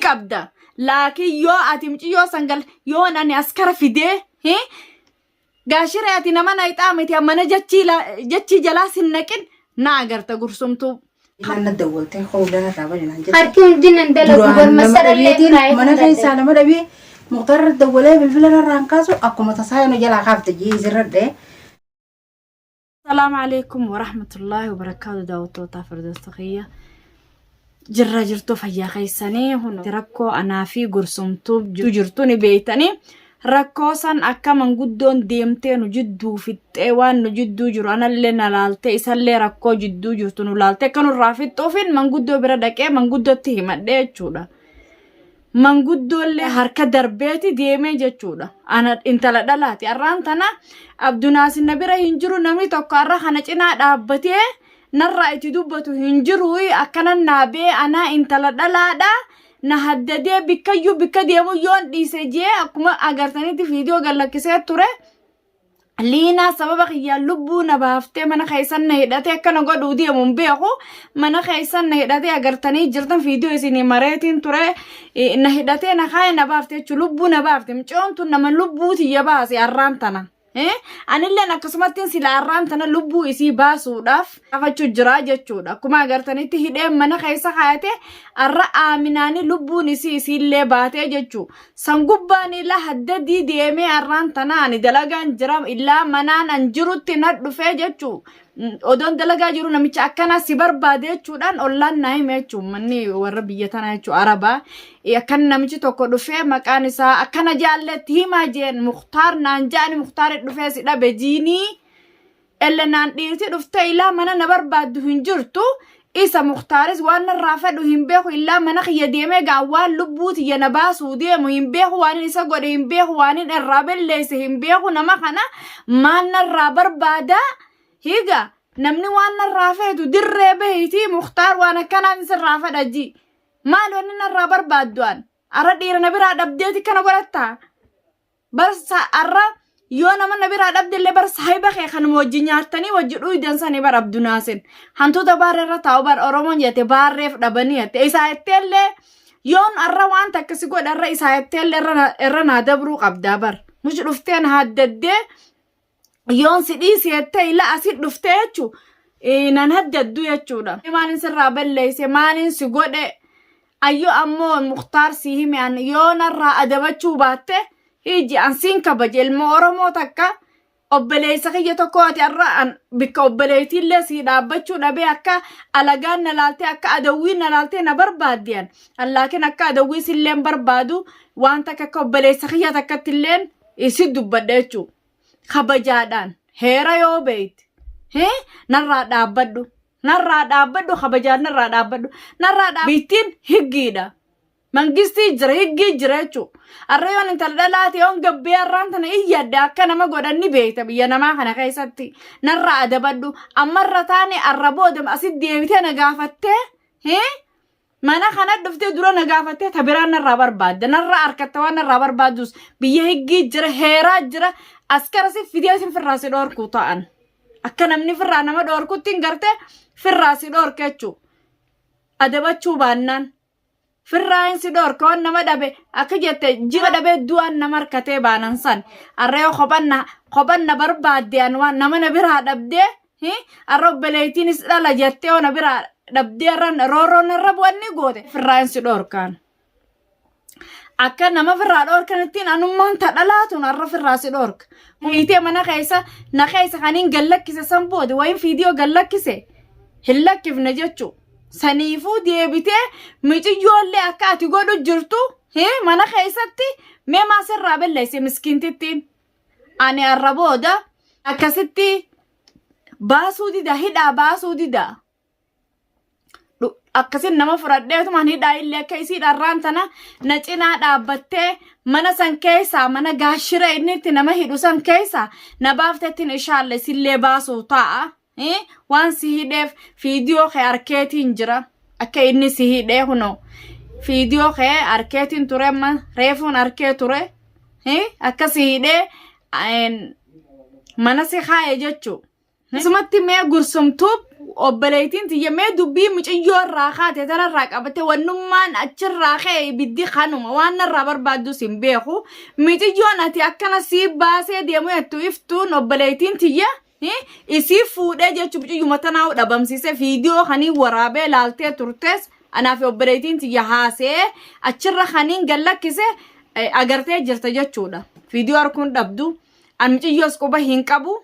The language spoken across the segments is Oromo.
qabda. Laakiin yoo ati muciyyoo san gal yoon ani askara fidee hi? Gaashiree ati nama nayxaa miti mana jachii jachii jalaa sin naqin na agarta gursumtuu. Naan na dawwaltee hoolaan irraa bani naan jette. Harki hundi nan dalagu Duraan nama barmasarallee dhabeetiin biraa mana keessaa nama dhabee Muktaar dawwalee bilbila irraa hin kaasu akkuma tasaa yoo jalaa kaafte jee isirra dhee. Salaamu alaikum warahmatullaahi wabarakaatu daawwattootaa firdoosta kiyya. Jirra jirtu fayyaa keessanii kun rakkoo anaa fi gursumtuu jirtu ni beektanii rakkoo san akka manguddoon deemtee nu jidduu fixxee waan nu jidduu jiru anallee na laaltee isallee rakkoo jidduu jirtu nu laaltee akka nurraa fixxuufin manguddoo bira dhaqee manguddootti himadhee jechuudha. Manguddoollee harka darbeeti deemee jechuudha. Ana intala dhalaati. Arraan tana Abdunaasin na bira hin jiru namni tokko arra kana cinaa dhaabbatee narraa itti dubbatu hin jiru akkanan naa bee anaa intala dhalaadha. Na haddadee bikkayyuu bikka deemu yoon dhiise jee akkuma agartanitti viidiyoo gad lakkisee ture. Liinaa sababa kiyyaan lubbuu na baaftee mana keessan na hidhatee akkana godhuu deemu hin beeku. Mana keessan na hidhatee agartanii jirtan viidiyoo isinii mareetiin ture. Na hidhatee na kaayee na baafte jechuun lubbuu na baafte. Mucoon tun nama lubbuu tiyya baase arraan tana. Anilleen akkasumatti sila arraan tana lubbuu isii baasuudhaaf gaafachuu jira jechuudha. Akkuma agartanitti hidheen mana keessa kaayate arra aaminaani lubbuun isii isiillee baatee jechuudha. San gubbaan ilaa haddadii deemee arraan tana ani dalagaan jira illaa manaan an jirutti na dhufee jechuu odoon dalagaa jiru namicha akkanaa si barbaade jechuudhaan ollaan naa hime jechuun manni warra biyya tanaa jechuu arabaa akkan namichi tokko dhufee maqaan isaa akkana jaalletti himaa jeen muktaar naan jaani muktaar dhufee si dhabe jiinii Elle naan dhiirti dhuftee ilaa mana na barbaaddu hin jirtu. Isa Muktaaris waan narraa fedhu hin beeku illaa mana kiyya deemee gaa waan lubbuu tiyya na baasuu deemu hin beeku waan isa godhe hin beeku waan inni irraa belleesse hin beeku nama kana maal narraa barbaada higa namni waan narraa feetu dirree bahiitii Muktaar waan akkanaan sirraa fedha ji maal wanni narraa barbaaddu an arra dhiira na biraa dhabdeeti kana godhattaa Bar arra yoo nama na biraa dhabde illee bar saahiba kee kanuma wajji nyaattanii wajji dhuydan sanii bar Abdu Naasin. Hantuuta baarree irra taa'u bar Oromoon jette baarreef dhabanii jette. Isaa jettee illee yoon arra waan takka si godhe arra isaa jettee illee irra naa dabruu qabdaa bar. Muci dhuftee na haddaddee yoon si dhiise jettee ila asi dhuftee jechuu nan haddaddu jechuudha. Maalin sirraa balleesse maalin si godhe ayyo ammoo muktaar si hime an yoo narraa adabachuu baatte hiji an siin kabaje ilma Oromoo takka obboleessa kiyya tokko ati har'a an bikka obboleettiillee sii dhaabbachuu dhabee akka alagaan na laaltee akka adawwiin na laaltee na barbaadde an laakiin akka adawwii silleen barbaadu waan takka akka obboleessa kiyya takkattilleen isi dubbadha jechuudha. Kabajaadhaan heera yoo beeyte narraa dhaabbadhu. Narraa dhaabbadhu kabajaan narraa dhaabbadhu. Narraa dhaabbadhu. Biittiin higgiidha. Mangistii jira higgii jira jechuudha. Har'a yoon intala dhalaate yoon gabbee har'aan tana iyyadde akka nama godhan ni beekta biyya namaa kana keessatti. Narraa adabadhu. Ammarra taane arra booda asitti deebitee na gaafattee Mana kana dhuftee dura na gaafattee ta biraan narraa barbaadda. Narraa harkatta waan narraa barbaaddus biyya higgii jira heeraa jira askara si fidee sin firraa si dhoorku ta'an. Akka namni firraa nama dhoorkutti hin garte firraa si dhoorka jechuudha. Adabachuu baannaan. Firraa hin si dhoorka waan nama dhabe akka jette jira dhabee du'aan nama harkatee baanan san. Arra yoo kophanna kophanna barbaadde an waan nama na biraa dhabdee Har'a obboleettiinis dhala jettee ona biraa dhabdee har'a roorroon irra bu'an ni goote. Firraan si dhorkaan. Akka nama firraa dhorkanittiin anummaan ta dhalaatuun har'a firraa si dhorka. Hiitee mana keessa na keessa kan hin gallakkise san booda wayin fiidiyoo gallakkise hin lakkifne jechuu. Saniifuu deebitee miciyyoollee akka ati godhu jirtu mana keessatti mee maa sirraa balleesse miskiintittiin. Ani har'a booda akkasitti baasuu dida hidhaa baasuu dida. Akkasin nama fudhadheetumaan hidhaa illee akka isii dharraan tana na cinaa dhaabbattee mana san keessaa mana gaashira inni itti nama hidhu san keessaa na baaftettiin ishaalle isillee baasuu taa'a. Waan si hidheef fiidiyoo kee arkeetiin jira. Akka inni si hidhee kunoo fiidiyoo kee arkeetiin ture amma reefuun arkee ture. Akka si hidhee mana si kaaye jechuu. Asumatti mee gursumtuub Obboleettiin tiyya mee dubbii muciyyoo irraa kaate tanarraa qabate wannummaan achirraa ka'e ibiddi kanuma waan narraa barbaaddus hin beeku. Muciyyoon ati akkana sii baasee deemu jettu iftuun obboleettiin tiyya isii fuudhee jechuun muciyyuma tanaa dhabamsiisee viidiyoo kaniin waraabee laaltee turtes anaa fi obboleettiin tiyya haasee achirra kaniin gallakkise agartee jirta jechuudha. Viidiyoo harkuun dhabdu. An muciyyoos quba hin qabu.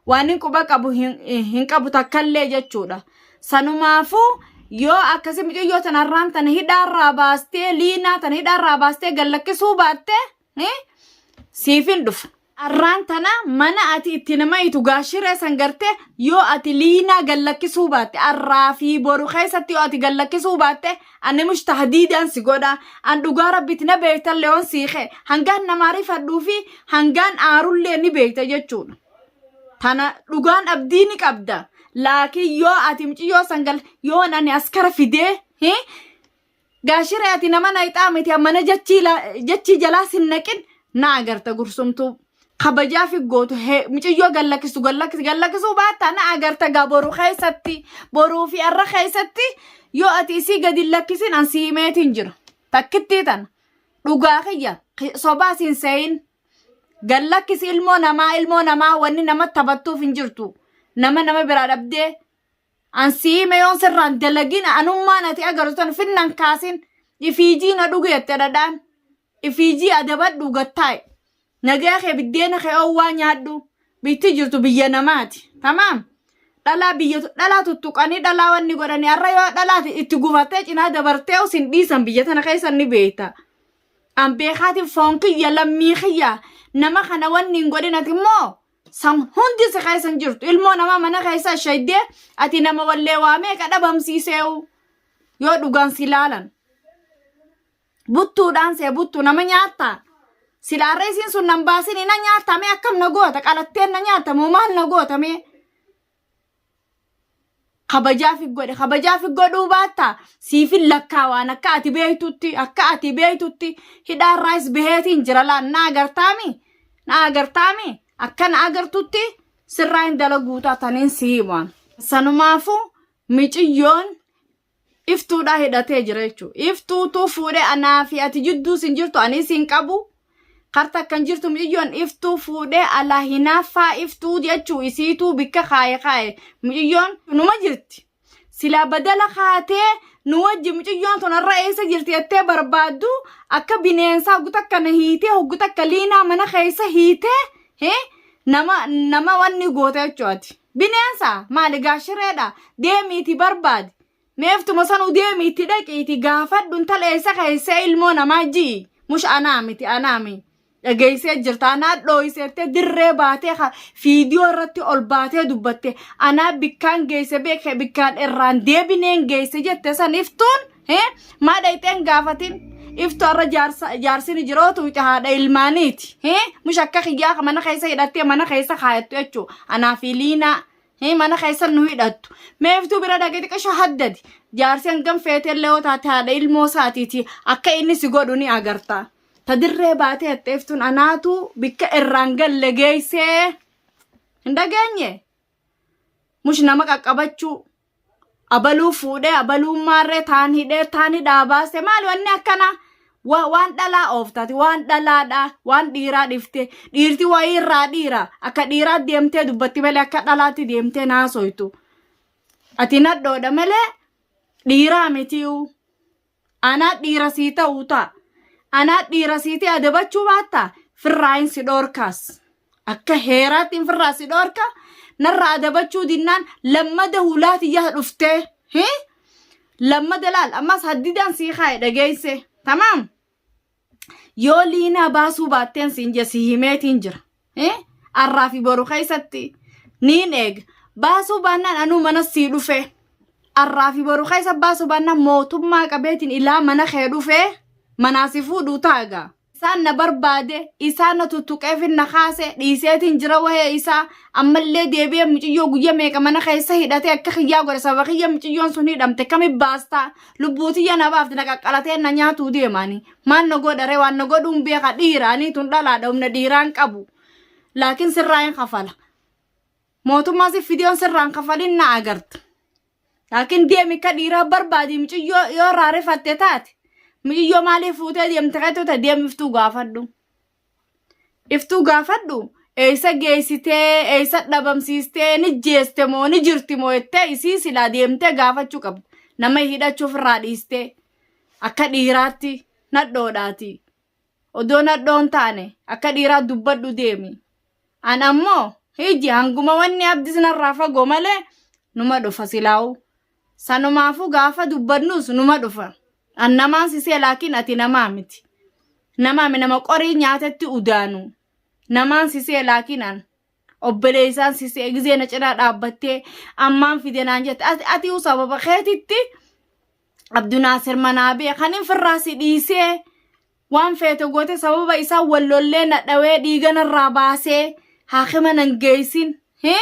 Waan hin quba qabu hin qabu takkallee jechuudha. Sanumaafuu yoo akkasii mucayyoo tanarraan tana hidhaarraa baastee liinaa tana hidhaarraa baastee gallakkisuu baatte siifin dhufa. Arraan tana mana ati itti nama itu gaashiree san gartee yoo ati liinaa gallakkisuu baatte arraa fi boru keessatti yoo ati gallakkisuu baatte ani mush tahdiidaan si godha an dhugaa rabbitti na beektallee on siiqe hangaan namaa rifadhuu fi hangaan aarullee ni beekta jechuudha. Tana dhugaan abdii ni qabda. Laakiin yoo ati muciyyoo sangal yoon ani askara fidee gaashiree ati nama nayxaa miti mana jechii jalaa sin naqin na agarta gursumtuu. Kabajaa fi gootu muciyyoo gallakkisu gallakkisu gallakkisuu baatta na agarta gaa boruu keessatti boruu fi arra keessatti yoo ati isii gadi hin lakkisin an si himeetiin jira. Takkittii tana dhugaa kiyya sobaa siin seeyin gallakkisi ilmoo namaa ilmoo namaa wanni nama taphattuuf hin jirtu nama nama biraa dhabdee An sii hime yoon sirraan dalagin anummaan ati agartu tan finnan kaasin ifiijii na dhugu jette dhadhaan ifiijii adabadhu gattaa'e nagaa kee biddeena kee oowwaa nyaadhu bitti jirtu biyya namaati tamaam dhalaa biyya dhalaa tuttuqanii dhalaa wanni godhanii har'a yoo dhalaati itti gufattee cinaa dabartee usin dhiisan biyya tana keessa ni beekta an beekaatiin foon kiyya lammii kiyya nama kana wanni hin godhin ati immoo San hundi si keessa hin jirtu. Ilmoo namaa mana keessa shaydee ati nama wallee waa meeqa dhabamsiiseewu yoo dhugaan si laalan. Buttuudhaan see buttuu nama nyaattaa. Silaarra isiin sun nan baasini na nyaattaa mee akkam na goota qalatteen na nyaatta moo maal na goota mee. Kabajaa fi godhe kabajaa fi godhuu baatta siifin lakkaawaan akka ati beektutti akka ati beektutti hidhaarraayis baheetiin jira laan na agartaami na agartaami akka na agartutti sirraa hin dalaguutaa taniin si himaan sanumaafuu miciyyoon iftuudhaa hidhatee jira jechuudha. Iftuutuu fuudhee anaa fi ati jidduus hin jirtu anis hin qabu. Karta akkan jirtu mucayyoon iftuu fuudhee alaa hinaaffaa iftuu jechuu isiituu bikka kaaye kaaye mucayyoon numa jirti. Silaa badala kaatee nu wajji mucayyoon tun har'a eessa jirti jettee barbaaddu akka bineensaa hoggu takka na hiitee hoggu takka liinaa mana keessa hiitee nama nama wanni goota jechuudha. Bineensa maali gaashireedha deemiiti barbaadi. Meeftuma sanuu deemiitti dhaqiiti gaafadhu intala eessa keessee ilmoo namaa ji'i. Mush anaa miti anaa mi. Dhageessee jirta anaa dhooyseettee dirree baatee fiidiyoo irratti ol baatee dubbatte anaa bikkaan geesse beeke bikkaan irraan deebineen geesse jette san iftuun maa dhayxeen gaafatin iftu har'a jaarsini jirootu haadha ilmaaniiti mush akka kiyyaa mana keessa hidhattee mana keessa kaayattu jechuu anaa fi liinaa mana keessa nu hidhattu mee iftuu bira dhaqee xiqqasho haddadi jaarsi hangam feetellee yoo taate haadha ilmoo isaatiiti akka inni si godhu ni agarta ta dirree baatee hattee iftuun anaatu bikka irraan galle geessee hin dhageenye mush nama qaqqabachuu abaluu fuudhee abaluun maarree taan hidhee taan hidhaa baase maali wanni akkanaa waan dhalaa ooftati waan dhalaadha waan dhiiraa dhifte dhiirti wayii irraa dhiira akka dhiiraa deemtee dubbatti malee akka dhalaatti deemtee naasoytu ati nadhoodha malee dhiiraa mitiyu Anaa dhiira sii ta'uu ta'a. Anaa dhiira sii ta'e adabachuu baatta firraayin si dhoorkaas. Akka heeraatti firraa si dhoorka narra adabachuu dinnaan lammada hulaa tiyyaa dhuftee. Hii? Lammada laal ammas haddidaan sii kaa'e dhageesse. Tamaam? Yoo liinaa baasuu baatteen siin jee si himeetiin jira. Arraa fi boru keessatti niin eega. Baasuu baannaan anuu mana sii dhufe. Arraa fi boru keessa baasuu baannaan mootummaa qabeetiin ilaa mana kee dhufe manaa si fuudhuu taaga. Isaan na barbaade, isaan na tuttuqeefin na kaase, dhiiseetiin jira wahee isaa, ammallee deebi'ee muciyyoo guyya meeqa mana keessa hidhatee akka kiyyaa godhe sababa kiyya muciyyoon sun hidhamte kami baastaa lubbuu tiyya na baafte na qaqqalatee na nyaatuu deemaani maal na godha ree waan na godhuun beeka dhiira anii tun dhalaadha humna dhiiraan qabu laakiin sirraa hin kafala. Mootummaa si fidiyoon sirraan kafalin na agarta. Laakiin deemi akka dhiiraa barbaadi muciyyoo yoo irraa rifatte taate muciyyoo maaliif fuutee deemte keetu ta'e deemi iftuu gaafadhu. Iftuu gaafadhu eessa geessitee eessa dhabamsiistee ni jeeste moo ni jirti moo jettee isii silaa deemtee gaafachuu qabda. Nama hidhachuuf irraa dhiistee akka dhiiraatti nadhoodhaati. Odoo nadhoon taane akka dhiiraa dubbadhu deemi. An ammoo hiji hanguma wanni abdis narraa fagoo malee numa dhufa silaa'u. Sanumaafuu gaafa dubbannus numa dhufa. An namaan sisee laakiin ati namaa miti. Namaa mi nama qorii nyaatetti udaanu. Namaan sisee laakiin an. Obboleessaan sisee gizee na cinaa dhaabbattee ammaan fide naan jette. Ati ati sababa keetitti Abdunaasir manaa bee kan hin firraa si dhiisee waan feete goote sababa isaa wal lollee na dhawee dhiiga narraa baasee haakima nan geessin. Hee?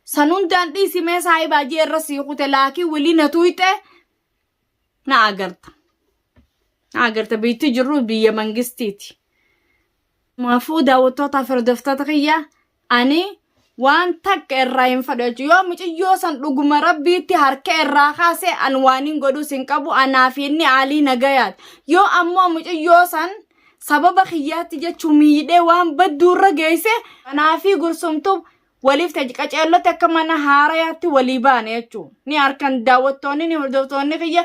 San hundaan dhiisi mee saahibaa jee irra sii kute laakiin wilii na tuyxe na agarta. Na agarta biitti jirru biyya mangistiiti. Maafuu daawwattootaaf hordoftoota kiyya ani waan takka irraa hin fadhu jechuudha. Yoo muciyyoo san dhuguma rabbiitti harka irraa kaase an waan hin godhus hin qabu anaa fi inni aalii nagayaati. Yoo ammoo muciyyoo san sababa kiyyaatti jechuun miidhee waan badduu irra geesse anaa fi gursumtuu waliif ta'e qaceellotti akka mana haarayaatti walii baane jechuudha. Ni harkan daawwattoonni ni hordoftoonni kiyya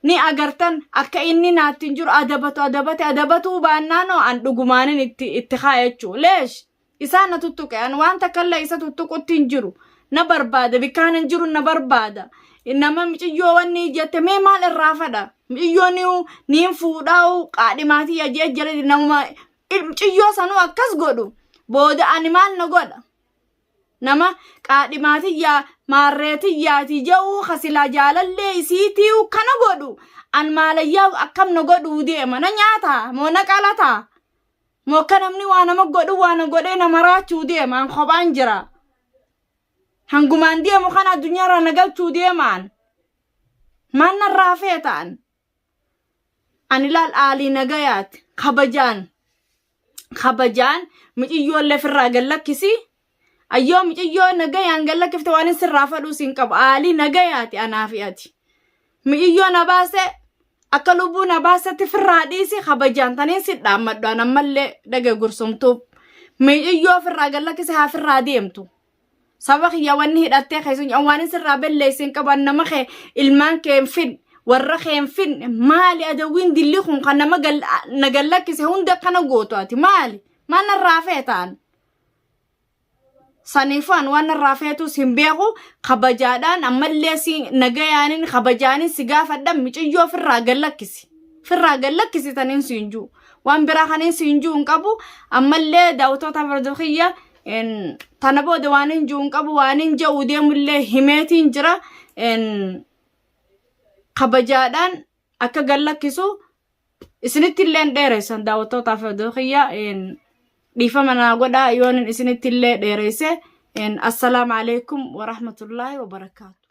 ni agartan akka inni naatti hin jiru adabatu adabate adabatuu baannaanoo an dhugumaanin itti itti kaa'e jechuudha. Leesh isaan na tuttuqe an waan takkallee isa tuttuqutti hin jiru. Na barbaada bikkaan hin jiru na barbaada. Nama miciyyoo wanni jette mee maal irraa fadha? Miciyyoo ni niin fuudhaa qaadhimaatii ajee jala namuma Ciyyoo sanuu akkas godhu booda ani maal na godha? Nama qaadhimaatiyyaa maarreetiyyaatii ja'uu kasilaa jaalallee isiitiiu kana godhu an maalayyaa akkam na godhuu deema na nyaataa moo na qalataa moo akka namni waa nama godhu waa na godhee na maraachuu deema an kophaan jira. Hangumaan deemu kana addunyaarraa na galchuu deemaan maal narraa feetaan? Ani laal aalii nagayaati kabajaan kabajaan miciyyoollee firraa gad lakkisi ayyoo miciyyoo nagayaan gad lakkifte waan hin sirraa fadhuus hin qabu aalii nagayaati anaa fi ati miciyyoo na baase akka lubbuu na baasetti firraa dhiisi kabajaan taniin si dhaammadhu an ammallee dhage gursumtuuf miciyyoo firraa gad lakkisi haa firraa deemtu. Saba kiyya wanni hidhattee keessu waan hin sirraa belleesse hin qabu nama kee ilmaan kee hin fidne warra kee hin fidne maali adawwiin dilli kun kan nama na gallakkise hunda akkana gootu ati maali maal narraa feetaan saniifuu an waan narraa feetus hin beeku kabajaadhaan ammallee si nagayaanin kabajaanin si gaafadha miciyyoo ofirraa gallakkisi firraa gallakkisi taniin siin juu waan biraa kaniin siin juu hin qabu ammallee daawwattoota farda kiyya Tana booda waan hin jiru hin qabu waan hin jedhu deemullee himeetiin jira. Kabajaadhaan akka gad lakkisu isinitti illee hin dheeressan daawwattootaaf iddoo kiyya dhiifama naa godhaa yoon isinitti illee dheeresse. Assalaamu alaikum warahmatullaahi wabarakaatu.